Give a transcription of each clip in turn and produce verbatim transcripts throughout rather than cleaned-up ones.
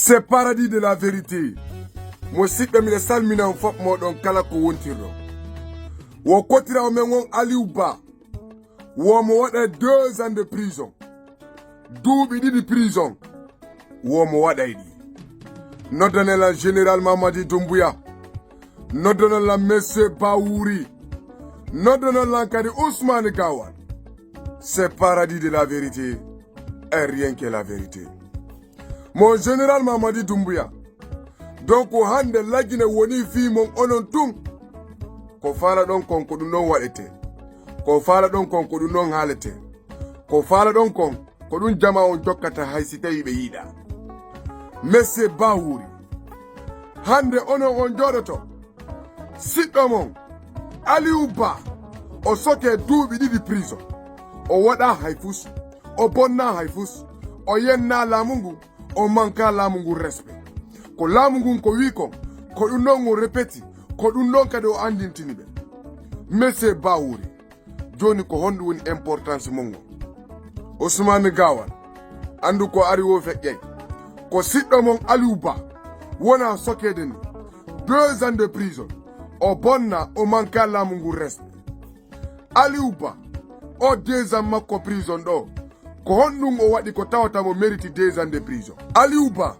C'est Paradis de la Vérité. Mo siɗɗo, miɗo salmina on fof moɗon kala ko wontirɗo. Wo kotira o men on Aliou Ba. Wo mo waɗa deux ans de prison. Duuɓi ɗiɗi prison. Wo mo waɗa e ɗi. Noddanen lan Général Mamadi Doumbouya. Noddanen lan Monsieur Bawouri. Noddanen lan kadi Ousmane Gawane. C'est Paradis de la Vérité. Et rien que la vérité. Mon Général Mamadi Doumbouya. Donc hannde Lagine woni fii mon onon tun. Ko faala ɗon kon ko ɗum ɗon waɗete. Ko faala ɗon kon ko ɗum ɗon haalete. Ko faala ɗon kon ko ɗum jama on jokkata hay si tawi ɓe yiɗa. Monsieur Bawouri. Hannde onon on jooɗoto. Siɗɗo mon. Aliou Ba. O soke duuɓi ɗiɗi prison. O waɗa hay fus. O bonna hay fus. O yenna laamu ngu. O manka laamu ngu respect. Ko laamu ngun ko wi kon, ko ɗum ɗon o repeti, ko ɗum ɗon kadi o andintini ɓe. Monsieur Bawouri, joni ko honɗum woni importance mon ngon? Ousmane Gawane, andu ko ari wo feƴƴay. Ko siɗɗo mon Aliou Ba, wona sokede ni. Deux ans de prison. O bonna, o manka laamu ngu respect. Aliou Ba, o deux ans makko prison ɗo. Ko honɗum o waɗi ko tawata mo mérite deux ans de prison? Aliou Ba,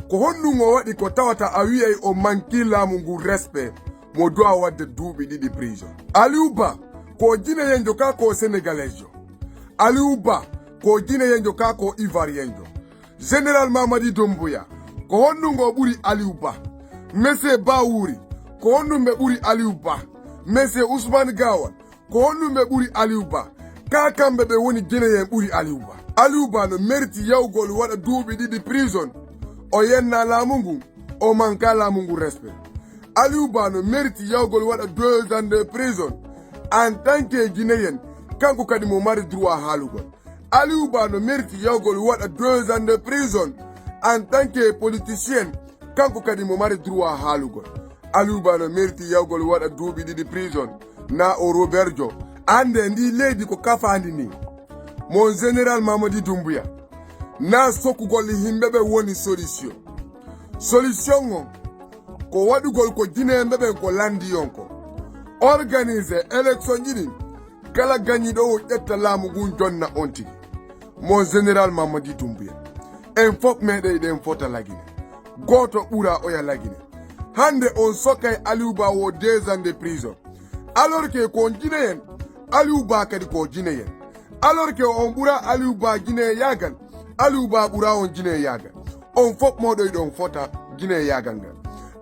ko honɗum o waɗi ko tawata a wi'ay o manki laamu ngu respect mo duwa wadde duuɓi ɗiɗi prison? Aliou Ba, ko jineyenjo ka ko sénégalaisejo? Aliou Ba, ko jineyenjo ka ko ivoirienjo? Général Mamadi Doumbouya, ko honɗum o ɓuri Aliou Ba? Monsieur Bawouri, ko honɗum ɓe ɓuri Aliou Ba? Monsieur Ousmane Gawane, ko honɗum ɓe ɓuri Aliou Ba? Ka kamɓe ɓe woni Guinéen ɓuri Aliou Ba. Aliou Ba no meriti yawgol waɗa duuɓi ɗiɗi prison. O yenna laamu ngun, o manka laamu ngun respect. Aliou Ba no meriti yawgol waɗa deux ans de prison. En tant que Guinéen, kanko kadi mo mari droit haalugol. Aliou Ba no meriti yawgol waɗa deux ans de prison. En tant que politicien, kanko kadi mo mari droit haalugol. Aliou Ba no meriti yawgol waɗa duuɓi ɗiɗi prison. Na o Robertjo. Ande ndi leydi ko kafandi ni. Mon Général Mamadi Doumbouya. Na sokugol himɓe ɓe woni solution. Solution on ko waɗugol ko jineemɓe ɓen ko landi on ko. Organiser élection ji ɗin. Kala gañiɗo o ƴetta laamu ngun jonna on tigi. Mon Général Mamadi Doumbouya. En fof meɗen eɗen fota Lagine. Gooto ɓura oya Lagine. Hannde on sokay Aliou Ba wo deux ans de prison. Alors que ko on jineyen, Aliou Ba kadi ko jineyen. Alors que on ɓura Aliou Ba jineyaagal, Aliou Ba ɓura on jineyaagal. On fof moɗon eɗon fota jineyaagal ngal.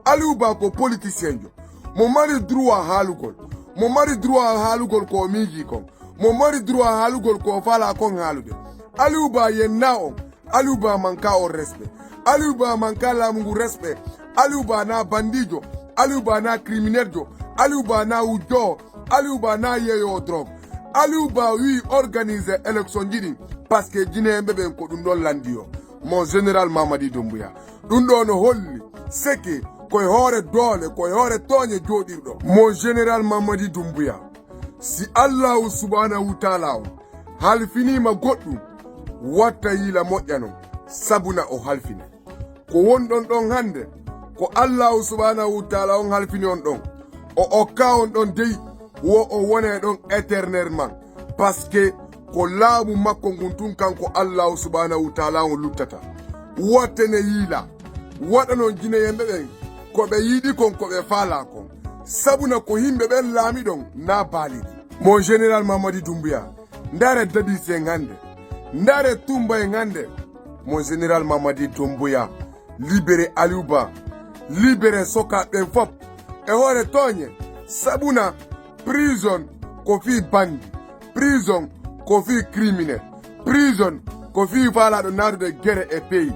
Aliou Ba ko politicien jo. Mo mari droit haalugol. Mo mari droit haalugol ko o miiji kon. Mo mari droit haalugol ko o faala kon haalude. Aliou Ba yenna on. Aliou Ba manka on respect. Aliou Ba manka laamu ngu respect. Aliou Ba na bandijo. Aliou Ba na crimineljo. Aliou Ba na wujjo. Aliou Ba na yeeyo drogue. Aliou Ba wi organiser élection ji ɗin. Parce que jineemɓe ɓen ko ɗum ɗon landi o. Mon Général Mamadi Doumbouya. Ɗum ɗo no holli seke ko e hoore doole, ko e hoore tooñe jooɗirɗo. Mon Général Mamadi Doumbouya, si Allahu subhanahu wa taala on halfiniima goɗɗum, watta yiila moƴƴa non, sabuna o halfine. Ko wonɗon ɗon hannde, ko Allahu subhanahu wa taala on halfini on ɗon. O okka on ɗon dey, wo o wona e ɗon éternellement. Parce que ko laamu makko ngun tun kanko Allahu subhanahu wa taala on luttata. Wattene yiila, waɗanon jineyenɓe ɓen ko ɓe yiɗi kon, ko ɓe faala kon. Sabuna ko himɓe ɓen laamiɗon na baalidi. Mon Général Mamadi Doumbouya, ndaare Dadis en hannde, ndaare Tumba en hannde. Mon Général Mamadi Doumbouya, libéré Aliou Ba, libéré sokaaɓe ɓen fof. E hoore tooñe, sabuna prison ko fii bandi, prison ko fii criminel, prison ko fii faalaaɗo naatude gere e pays.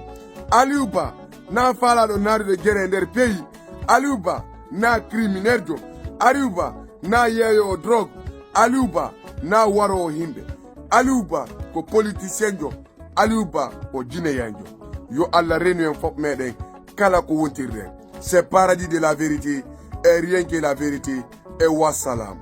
Aliou Ba na faalaaɗo naatude gere e nder pays. Aliou Ba na crimineljo. Aliou Ba na yeeyoowo drogue. Aliou Ba na waroowo himɓe. Aliou Ba ko politicienjo. Aliou Ba ko jineyanjo. Yo Allah renu en fof meɗen kala ko wontirɗen. C'est Paradis de la Vérité et rien que la vérité. E wassalam.